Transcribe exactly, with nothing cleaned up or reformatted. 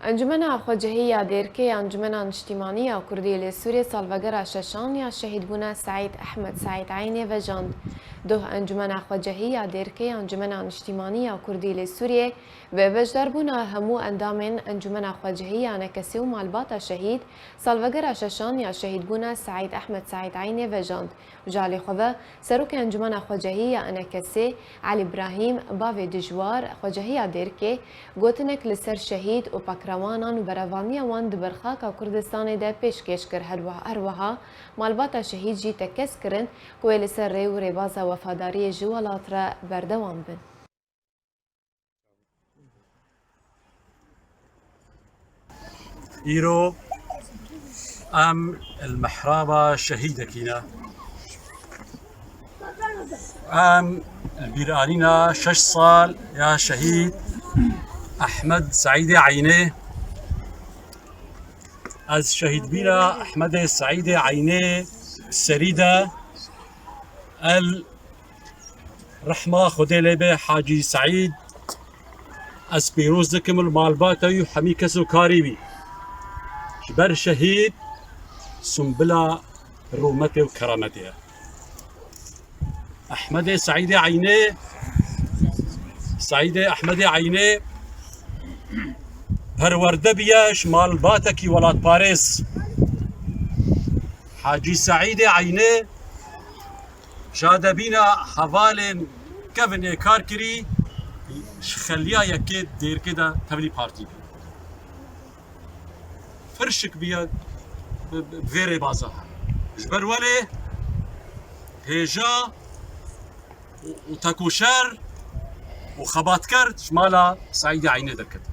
Encûmena Xwecihî ya Dêrkê ya Encûmena Niştîmanî ya Kurdî li Sûriyê salvegera şeşan ya şehîdbûna Seîd Ehmed Seîd Eynê vejand. Doh Encûmena Xwecihî ya Dêrkê ya Encûmena Niştîmanî ya Kurdî li Sûriyê bi beşdarbûna hemû endamên Encûmena Xwecihî ya Enekesê û malbata şehîd, salvegera şeşan ya şehîdbûna Seîd Ehmed Seîd Eynê vejand. Ji alî xwe ve, Serokê Encûmena Xwecehî ya Enekesê, Elî Brahîm, bavê dijwar, Xwecehiya Dêrkê, gotinek li ser şehîd û pakrewanan û berevandiya wan di ber xaka Kurdistanê de pêşkêş kir. Her wiha, her wiha malbata şehîd jî tekez kirin ku wê li ser rê û rêbaza wefadariyê ji welat re berdewam bin. Îro em li mihraba şehîdekî ne. Em li bîranîna şeş sal ya şehîd Ehmed Seîdê Eynê. Ez şehîdbîna Ehmedê Seîdê Eynê serî de el Rehma Xwedê lê be Hacî Seîd, ez pîroz dikim li malbata wî û hemî kes û karî wî. Ji ber şehîd Sumbila rûmetê û kerametê ye. Ehmedê Seîdê Eynê, Seîdê Ehmedê Eynê perwerde biye ji malbatekî welatparêz. Hacî Seîdê Eynê Şadebîna hevalên kevin ê kar kirî, ji xeliya yekê Dêrkê de tevlî partî bû. Firşik bûye bi, bi, bi vê rêbaza. Ji ber welê hêja û, û tekoşer û xebatker ji mala Seîdê Eynê derket.